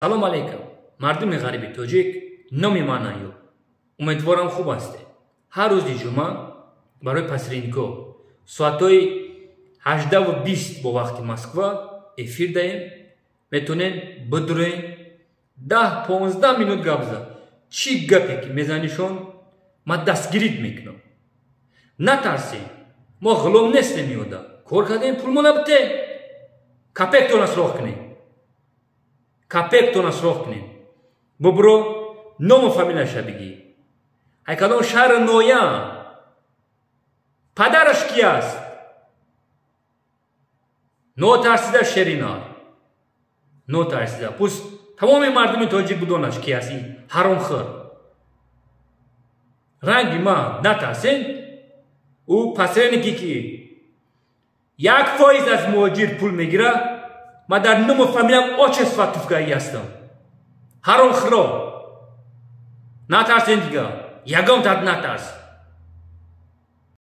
Салом алейкум, мардуми ғариби тоҷик. Номи ман Аюб. Умедворам, хуб ҳастед. Ҳар рӯзи ҷумъа барои посредникҳо соатҳои 18:20 бо вақти Москва эфир даем. Метонем бидурем, 10-15 минут гап зад. Чӣ гапе ки мезанишон, ман дастгирит мекунам. Натарсем, мо ғулом нестем. Ёда кор кардем, пулмона бите, капектона срох кунем, капектона срох кунем. Бубро, ному фамилияша бигӣ, ай кадом шаҳри ноя, падараш ки аст. Нотарсида, шеринар, нотарсида. Пусть тамоми мардуми тоҷик бидонаш, ки аст ин ҳаромхӯр. Ранги ман натарсен. Ӯ посреднике, ки 1% аз муҳоҷир пул мегирад, ман дар ному фамилиям отчество туфгаӣ ҳастам. Ҳаромхӯро, натарсен дига, ягон тат натарс.